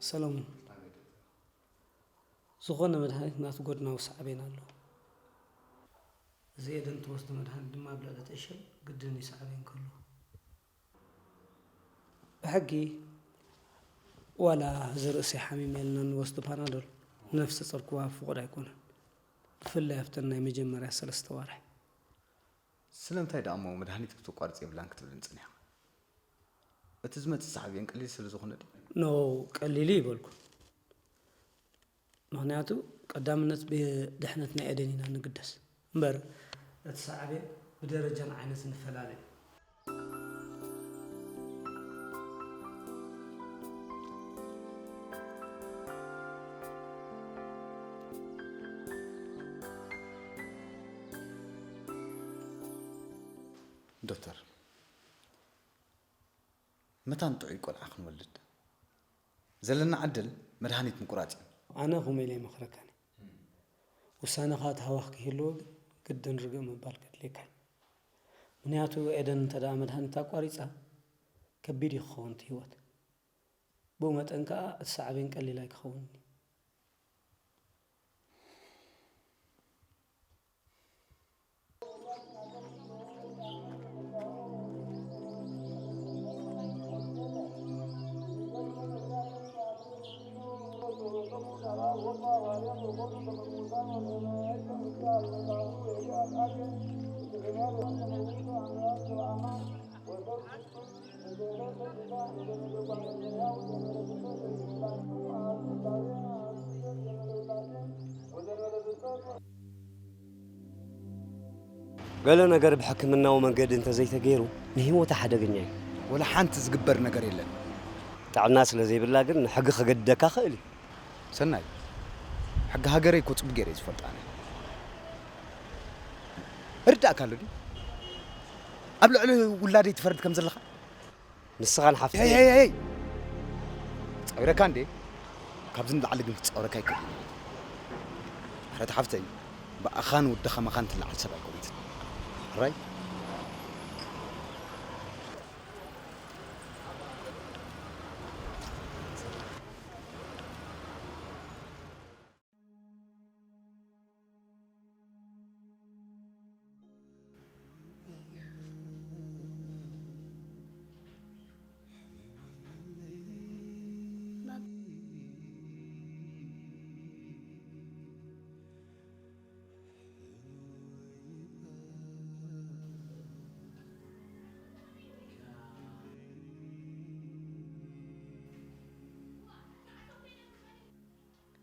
ሰለሙን፣ ዝኾነ መድሃኒት ናቱ ጎድናዊ ሳዕቤን ኣለዎ። እዚ ኤደን ትወስዶ መድሃኒት ድማ ኣብ ልዕሊ እቲ ዕሸል ግድን እዩ ሳዕቤን ክህልዎ። ብሕጊ ዋላ እዚ ርእሲ ሓሚመ ኢልና ንወስዶ ፓናዶል ንነፍሰ ጾር ክወሃብ ፍቑድ ኣይኮነን። ብፍላይ ኣብተን ናይ መጀመርያ ሰለስተ ዋርሕ። ስለምንታይ ደኣ እሞ መድሃኒት ክትቋርጽ የብላን ክትብልን ጸኒሕካ? እቲ ዝመጽእ ሳዕቤን ቀሊል ስለ ዝኾነ ድዩ? ኖ፣ ቀሊል እዩ ይበልኩ። ምኽንያቱ ቀዳምነት ብድሕነት ናይ ኤደን ኢና ንግደስ እምበር እቲ ሳዕቤን ብደረጃን ዓይነትን ይፈላለ እዩ። ዶክተር፣ መታን ጥዑይ ቆልዓ ክንወልድ ዘለና ዕድል መድሃኒት ምቁራጽ እዩ። ኣነ ከምኡ ኢለ ኣይመኽረካን እየ። ውሳነኻ እቲ ሃዋኽ ክህልዎ ግን ግድን ርግእ ምባል ከድልየካ እዩ። ምኽንያቱ ኤደን እንተ ደኣ መድሃኒት ኣቋሪጻ ከቢድ እዩ ክኸውን እቲ ህይወት። ብኡ መጠን ከኣ እቲ ሳዕቤን ቀሊል ኣይክኸውንን እዩ። ገለ ነገር ብሕክምናዊ መንገዲ እንተዘይተገይሩ ንህይወታ ሓደገኛ እዩ። ወላ ሓንቲ ዝግበር ነገር የለን። ጥዕና ስለዘይብላ ግን ሕጊ ከገድደካ ይኽእል እዩ። ሰናይ፣ ሕጊ ሃገረይ እኮ ጽቡቕ ገይረ እየ ዝፈልጦ ኣነ። እርዳእካ ኣሎ ድዩ? ኣብ ልዕሊ ውላደይ ትፈርድ ከም ዘለኻ? ንስኻን ሓፍተይ ሄይ ሄይ ሄይ ጻዊረካ እንዴ? ካብዚ ንላዕሊ ግን ክጻወረካ ኣይክእልን። ምሕረት ሓፍተይ ብኣኻን ወድኻ መኻን ትለዓል ሰብ ኣይኮነትን። ሕራይ?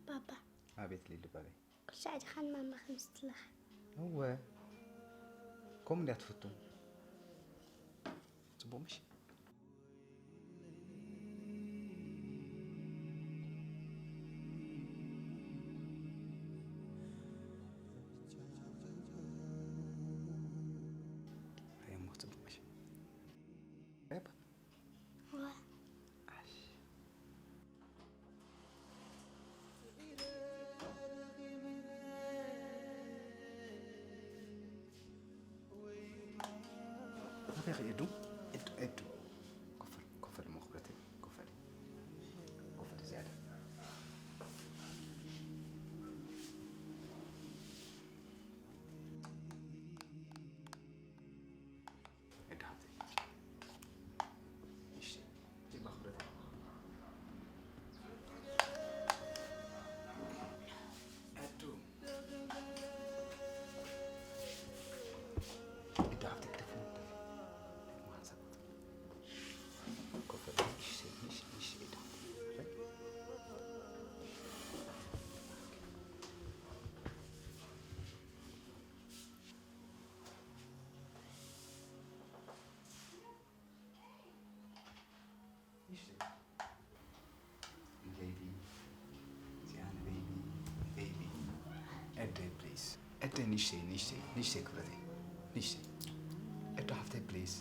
ባባ ኣቤት ሊሊ ባበይ። ኩሉ ሳዕ ዲኻ ንማማ ከምዚ ትብለኻ? እወ ከምኡ እንድያ ትፍቱ። ጽቡቕ ምሽ? ኣየሞ ጽቡቕ ምሽ? ኣበይ ኸ ኤዱ? ኤዱ፣ ኤዱ። ኮፈል፣ ኮፈል እሞ ክብረተይ፣ ኮፈል። ኮፈል ዝያዳ። ኤዱ ሓብተይ። እሺ፣ ጀባ ክብረተይ። Baby, Ziana, baby, baby. Ede, please. Ede, ንእሽተይ፣ ንእሽተይ፣ ንእሽተይ ክብረተይ። ንእሽተይ። ኤዱ ሓፍተይ፣ please.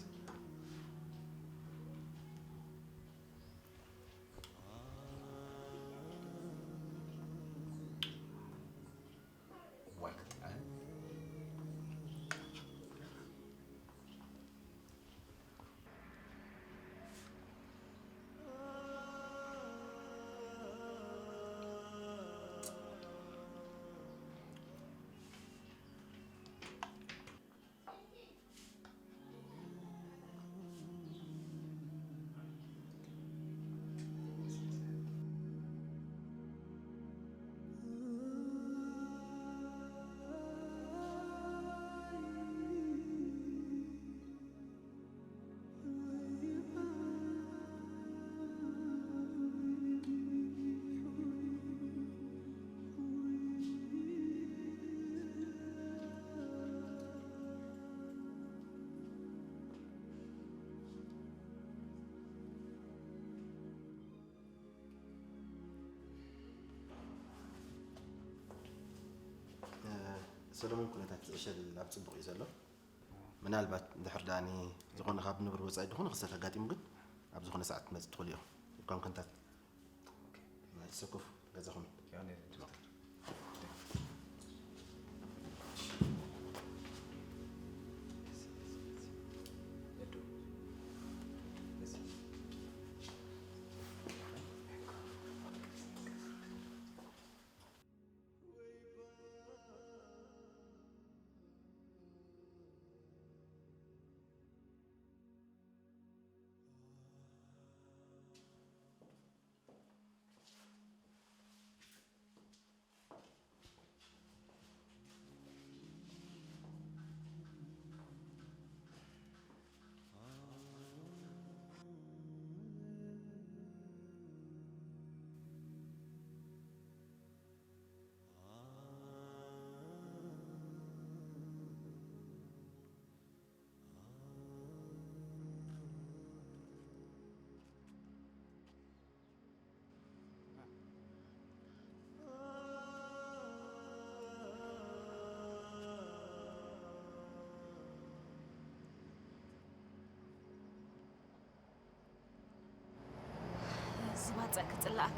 ሰለሙን ኩነታት ዕሸል ኣብ ጽቡቕ እዩ ዘሎ። ምናልባት እንድሕር ደኣ ዝኾነ ካብ ንቡር ወጻኢ ዝኾነ ክስተት ኣጋጢሙ ግን ኣብ ዝኾነ ሰዓት ክትመጽእ ትኽእሉ ኢኹም። እኳ ኮንታክት ሰኩፍ ገዛኹም። ዝባጽዕ ክጽላእካ?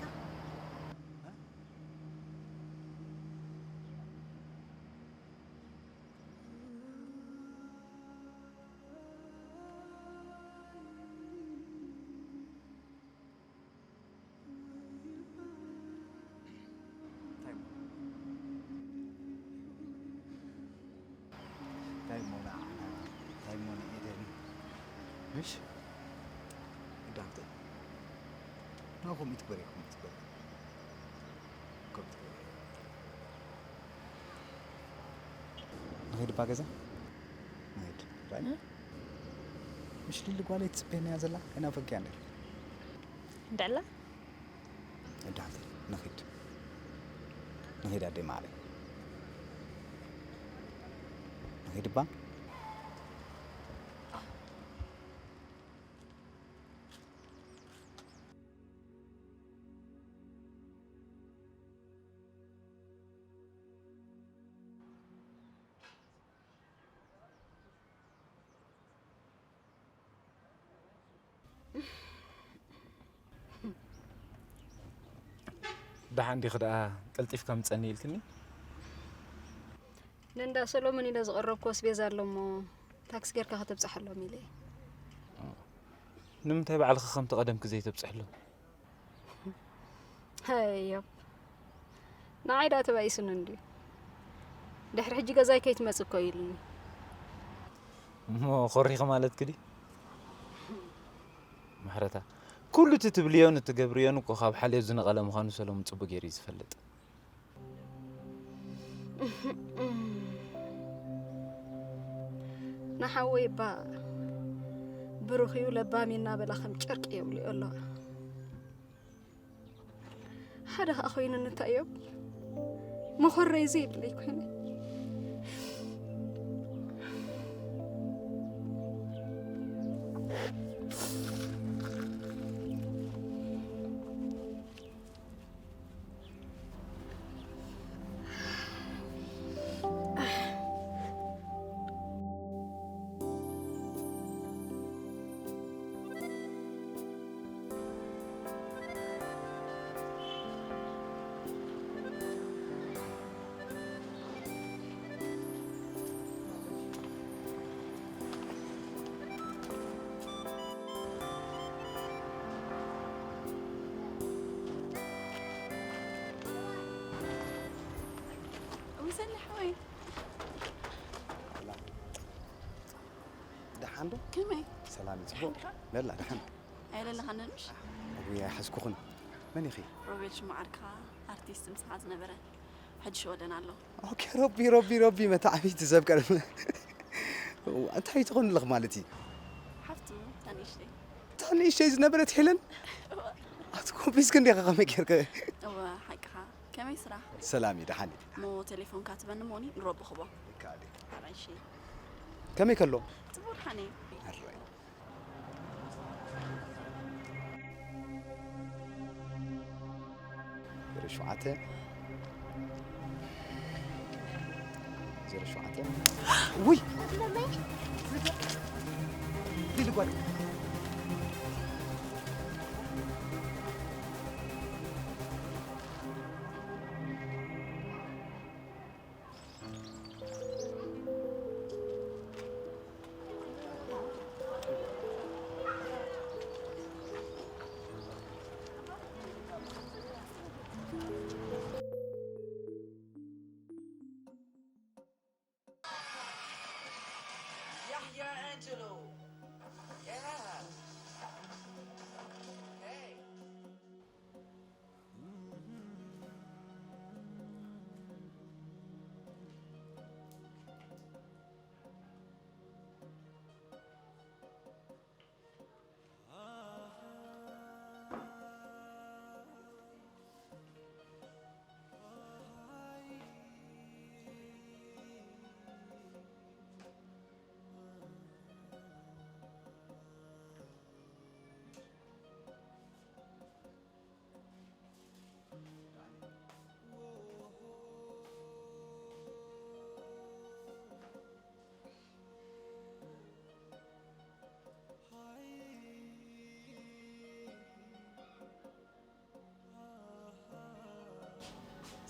እንታይ እሞ ንዓና፣ እንታይ እሞ ንኤደን? ምሽ? እንዳንተ። ኖ፣ ከምኡ ትግበር፣ ከምኡ ትግበር። ከምኡ ትግበር። ንኸይድ እባ ገዛ? ንኸይድ። ራይ? ምሽ ሊሊ ጓለይ ትጽበየና እያ ዘላ? ኣይናፈቅያ እንድያ። እንዳላ? እንዳንተ። ንኸይድ። ንኸይድ ኣደይ ማዕረይ። ንኸይድ እባ? ደሓን ዲኺ ደኣ ቀልጢፍካ ምጸኒ ኢልክኒ? ንእንዳ ሰሎሞን ኢለ ዝቐረብኩ ኣስቤዛ ኣሎ እሞ ታክሲ ጌርካ ከተብጽሓሎም ኢለ እየ። ንምንታይ ባዕልኺ ከምቲ ቀደምኪ ዘይተብጽሕሎም? ሃይ ዮብ፣ ንዓይ ደኣ ተባኢሱኒ እንድዩ። ድሕሪ ሕጂ ገዛይ ከይትመጽእ እኮ ኢሉኒ። እሞ ኮሪኺ ማለትኪ ድዩ? ምሕረታ፣ ኩሉ እቲ ትብልዮን እትገብርዮን እኮ ካብ ሓልዮት ዝነቐለ ምዃኑ ሰለሙን ጽቡቕ ገይሩ እዩ ዝፈልጥ። ንሓወይ እባ ብሩኽ እዩ፣ ለባም እዩ እናበላ ከም ጨርቂ የብልዮ ኣለዋ። ሓደ ኸኣ ኮይኑ እንታይ እዮም መኾረይ ዘይብለይ ኮይነ። ወሰን ሓወይ። ደሓን ዶ? ከመይ? ሰላም እዩ፣ ጽቡቕ? ደሓን ዲኻ? መላ ደሓን። ኣየለለኻንን ምሽ? እውይ፣ ኣይሓዝኩኽን። መን ኢኺ? ሮቤል ሽሙ ዓርካ፣ ኣርቲስት ምሳኻ ዝነበረ፣ ሕጂ ሽወደን ኣሎ። ኦኬ፣ ሮቢ፣ ሮቢ፣ ሮቢ፣ መታዕቢቲ ሰብ ቀደም። እንታይ ትኾንልኽ ማለት እዩ? ሓፍቱ፣ እታ ንእሽተይ። እታ ንእሽተይ ዝነበረት ሄለን? እዋ። ኣቲ ኮምፕሊስክ እንዲኻ ከመይ ጌርክ? እዋ፣ ሓቅኻ። ከመይ ስራሕ? ሰላም እዩ፣ ደሓን እዩ። እሞ ቴሌፎንካ ትበኒ እሞኒ ንሮቢ ክቦ። ይከኣል እዩ። ሓራይ እሺ። ከመይ ከሎ? ጽቡቕ ደሓን እዩ። ኣራይ። ዜሮ ሸውዓተ፣ ሸውዓተ። ውይ! ሊሊ ጓል። Yahya Angelou. Yeah. Hey.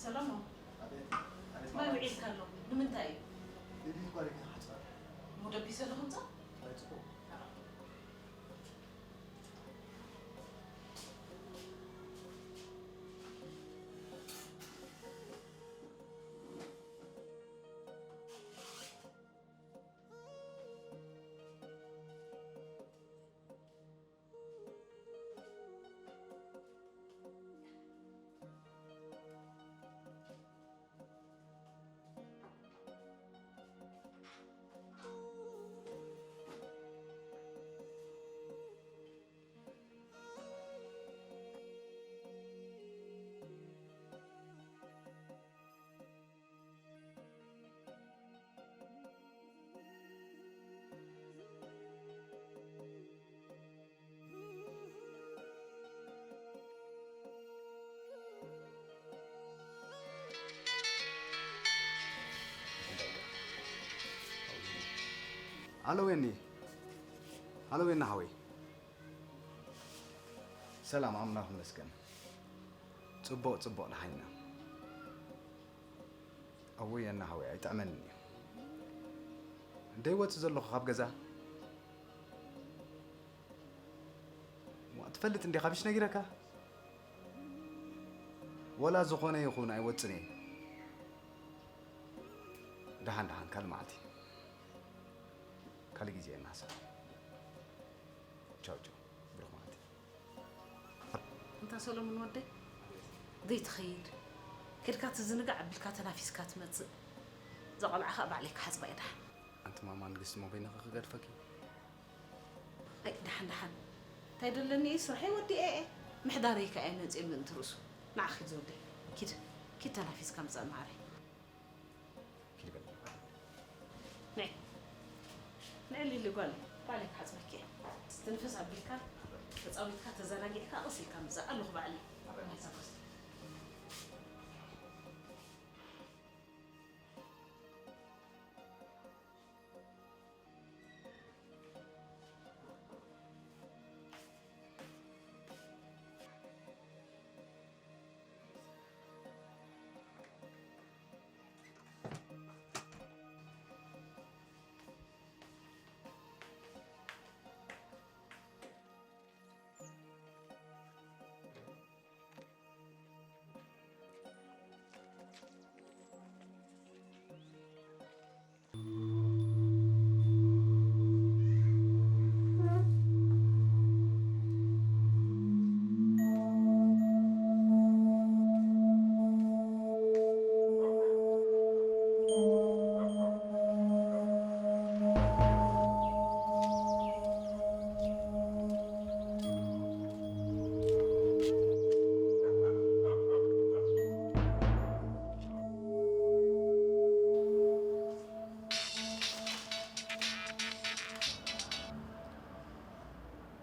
ሰላም። ኣቤት፣ ኣቤት ማይ ማማ። ውዒልካ ኣሎ። ንምንታይ እዩ? ሊሊ እኮ ኣሪካ ሓጻር። እሞ ደቢሰ ኣለኹ ምጻእ? ኣይ፣ ጽቡቕ። ሃሎ ዌኒ፣ ሃሎ ዌኒ ሓወይ። ሰላም፣ ኣምላኽ ይመስገን። ጽቡቕ፣ ጽቡቕ፣ ደሓን ኢና። እውይ፣ ኣና ሓወይ፣ ኣይጥዕመንን እዩ። ደይወጽእ ዘለኹ ካብ ገዛ። ዋ፣ ትፈልጥ እንዲኻ፣ ብሽ ነጊረካ? ወላ ዝኾነ ይኹን ኣይወጽን እየ። ደሓን፣ ደሓን፣ ካልእ መዓልቲ። ካልእ ግዜ እናሓሰብ። ቻው፣ ቻው። ብሩኽ መዓልቲ። እንታ ሰሎሞን ወደይ፣ ዘይትኸይድ? ከድካ ትዝንጋዕ ኣቢልካ ተናፊስካ ትመጽእ። እዛ ቆልዓ ኸኣ ባዕለይ ክሓጽባ እየ ደሓን። ኣንቲ ማማ ንግስቲ፣ እሞ በይንኺ ክገድፈኪ? ኣይ፣ ደሓን፣ ደሓን። እንታይ ደለኒ እየ፣ ስርሐይ ወዲኤ እየ። ምሕዳረይ ከኣ እየ መጺኤ ምእንቲ ርእሱ። ንዓ ኪድ ዝወደይ። ኪድ፣ ኪድ ተናፊስካ ምጻእ መዓረይ። ኪድ በል። ንዒ። ንዒ ሊሊ ጓለይ፣ ባዕለይ ክሓጽበኪ እየ። ትንፍስ ኣቢልካ፣ ተጻዊትካ፣ ተዘናጊዕካ፣ ቀስ ኢልካ ምጻእ። ኣለኹ ባዕለይ።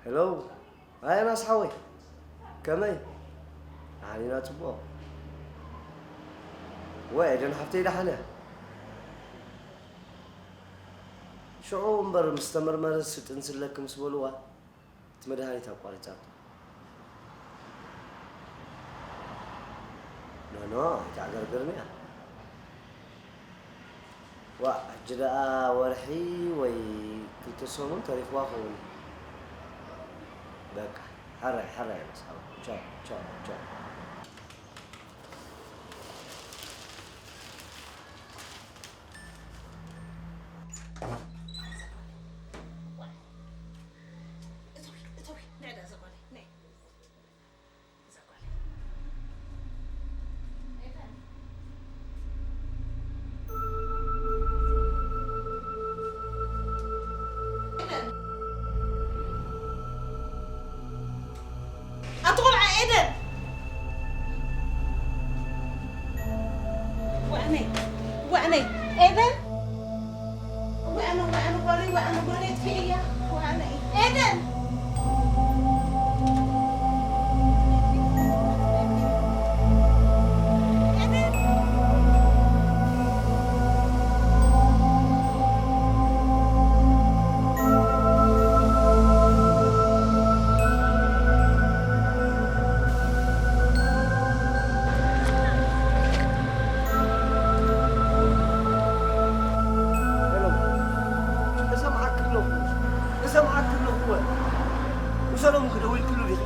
ሄሎ፣ ኣይ ኣናስ ሓወይ፣ ከመይ? ደሓን ኢና፣ ጽቡቕ። ወይ፣ ኤደን ሓፍተይ ደሓን እያ? ሽዑ እምበር ምስ ተመርመረ ስጥንሲ ኣለኪ ምስ በልዋ፣ እቲ መድሃኒት ኣቋሪጻቶ። ኖኖ፣ ኣይተዕገርግርንያ። ዋእ፣ ሕጂ ደኣ ወርሒ ወይ ክልተ ሰሙን ተሪፍዋ ኸውን። በቃ፣ ሕራይ፣ ሕራይ፣ መስ ሓወይ። ቻው፣ ቻው፣ ቻው። እቶይ፣ እቶይ፣ ንዕዳ እዛ ጓለይ፣ ንዒ። እዛ ጓለይ። ኤደን። ኣቲ ቆልዓ ኤደን! ወዕነይ፣ ወዕነይ፣ ኤደን! ወዕነ፣ ወዕነ፣ ጓለይ፣ ወዕነ፣ ጓለይ፣ ኣጥፊእያ፣ ወዕነይ። ኤደን! ኤደን! ሄሎ፣ እሰምዓኪ ኣለኹ፣ እሰምዓኪ ኣለኹ። እወ፣ ንሰሎሙን ክደውልክሉ ዲኺ?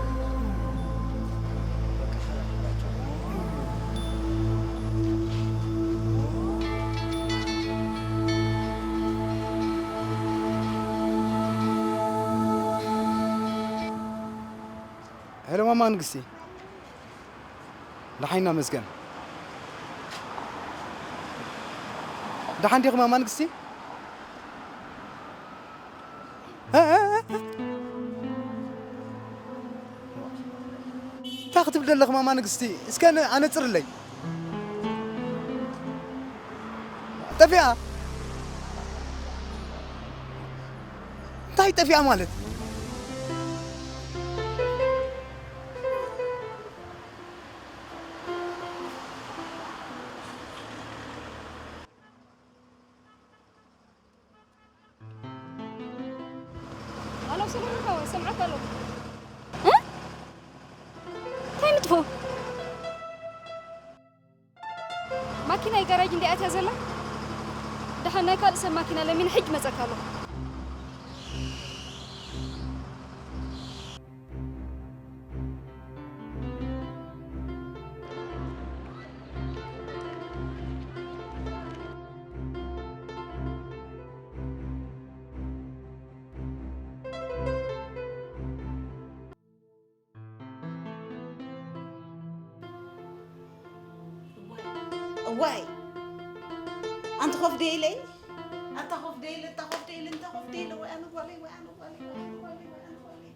ሄሎ ማማ ንግስቲ፣ ደሓን ኢና መስገን። ደሓን ዲኺ ማማ ንግስቲ? እ፣ እ፣ እ፣ እ። እንታይ ክትብል ዘለኺ ማማ ንግስቲ? እስከ ን-፣ ኣነጽርለይ። ጠፊኣ? እንታይ ጠፊኣ ማለት? ኣለው ሰለሙን ሓወይ፣ ሰምዓካ ኣለኹ። እ? እንታይ ንጥፎ? ማኪናይ ጋራጅ እንድያ ኣትያ ዘላ። ደሓን ናይ ካልእ ሰብ ማኪና ለሚነ ሕጂ መጸካ ኣለኹ። እዋይ፣ ኣንቲ ኮፍ ደይለይ፣ ኣንታ ኮፍ ደይለ፣ ኣንታ ኮፍ ደይለ፣ ኣንታ ኮፍ ደይለ፣ ወይ ኣነ ጓለይ፣ ወይ ኣነ ጓለይ፣ ወይ ኣነ ጓለይ፣ ወይ ኣነ ጓለይ።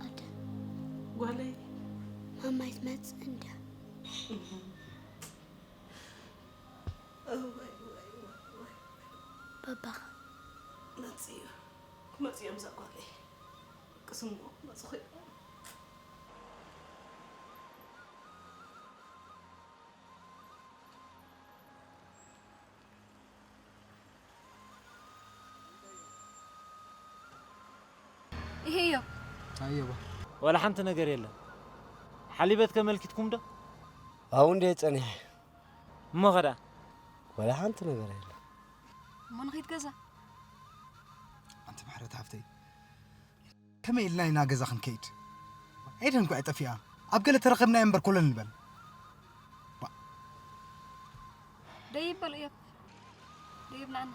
ኣደ፣ ጓለይ። ማማይ ትመጽእ እንድያ። እዋይ፣ እዋይ፣ እዋይ፣ እዋይ። ባባኻ። መጽኡ። ክመጽኡ እዮም እዛ ጓለይ። ቅስሞ ክመጽኡ እዮም። ይሄዮ። ኣየባ። ዋላ ሓንቲ ነገር የለን። ሓሊበት ከመልኪትኩም ዶ? ኣብኡ እንደ ጸኒሐ። እሞ ኸዳ? ዋላ ሓንቲ ነገር የለን። እሞ ንኸይድ ገዛ? ኣንቲ ምሕረት ሃፍተይ፣ ከመይ ኢልና ኢና ገዛ ክንከይድ? ኤደን እኮ እያ ጠፊኣ። ኣብ ገለ ተረኸብናዮ እምበር ኮለል ንበል። ባ- ደይብ በል እዮብ። ደይብ ንዓና።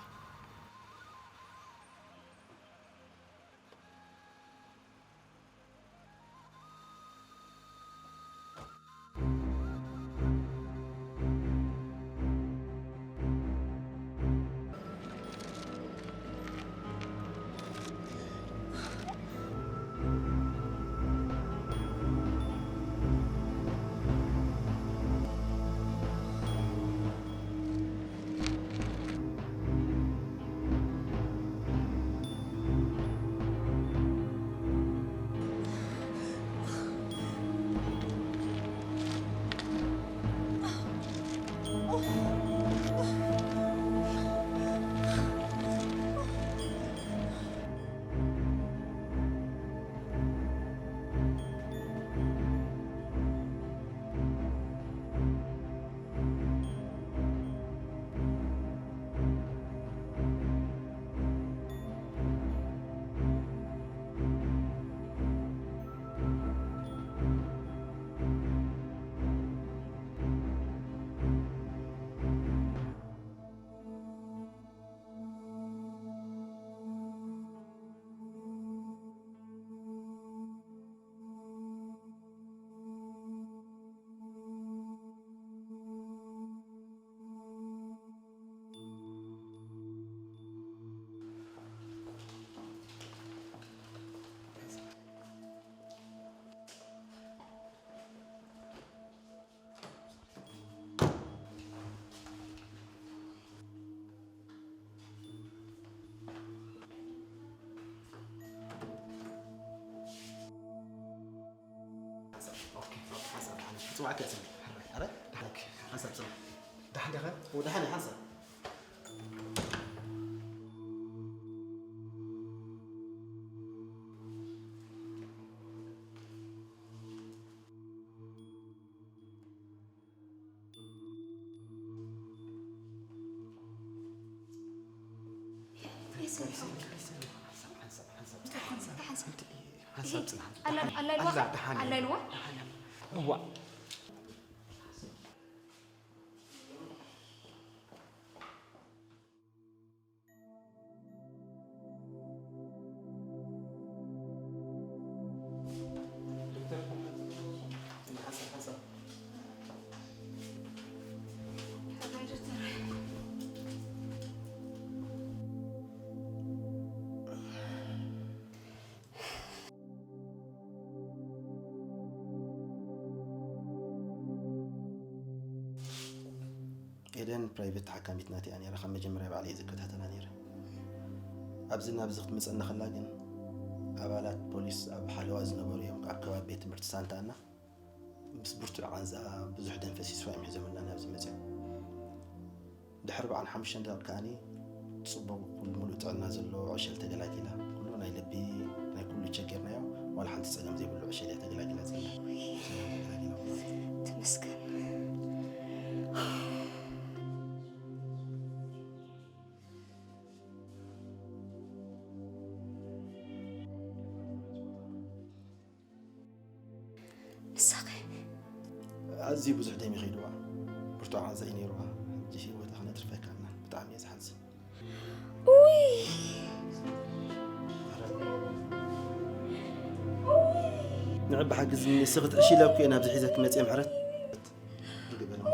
ጽዋዕካ እያ ሰሚት። ኣረ፣ ሓንሳብ ጽናሕ። ደሓን ዲኻ? ወደሓን እየ፣ ሓንሳብ። ሓንሳብ፣ ሓንሳብ፣ ሓንሳብ፣ ሓንሳብ፣ ሓንሳብ ጽናሕ። ኣላ-፣ ኣላልዋ? ኣላ፣ ደሓን እየ። ኣላልዋ? ደሓን እየ። እዋ። ኤደን ፕራይቬት ተሓካሚት ናተይ እያ ነይራ። ካብ መጀመርያ ባዕለይ እየ ዝከታተላ ነይረ። ኣብዚ ናብዚ ክትመፀና ከላ ግን ኣባላት ፖሊስ ኣብ ሓለዋ ዝነበሩ እዮም ኣብ ከባቢ ቤት ትምህርቲ ሳንታ ኣና ምስ ብርቱዕ ቃንዛ ብዙሕ ደም ፈሲስዋ እዮም ሒዞምና ናብዚ መፅኦም። ድሕሪ በዓል ሓሙሽተ ደቂቕ ከኣኒ ጽቡቕ ኩሉ ሙሉእ ጥዕና ዘለዎ ዕሸል ተገላጊላ። ኩሉ ናይ ልቢ ናይ ኩሉ ቸገርናዮ ዋላ ሓንቲ ጸገም ዘይብሉ ዕሸል እያ ተገላጊላ ዘላ። ሰላም ተገላጊላ ማለት እዩ። ተመስገን። ንሳኸ? ኣዝዩ ብዙሕ ደም ይኸይድዋ። ብርቱዕ ቃንዛ እዩ ነይርዋ። ሕጂ ህይወታ ክነትርፈካ ኣለና። ብጣዕሚ እየ ዝሓዝን። ኡይ! ንዕቢ ሓግዝኒ፣ ንስኺ ትዕሺ ኢለ እኮ እየ ናብዚ ሒዘኪ መፅየ ምሕረት። ርግእ በሊ እሞ።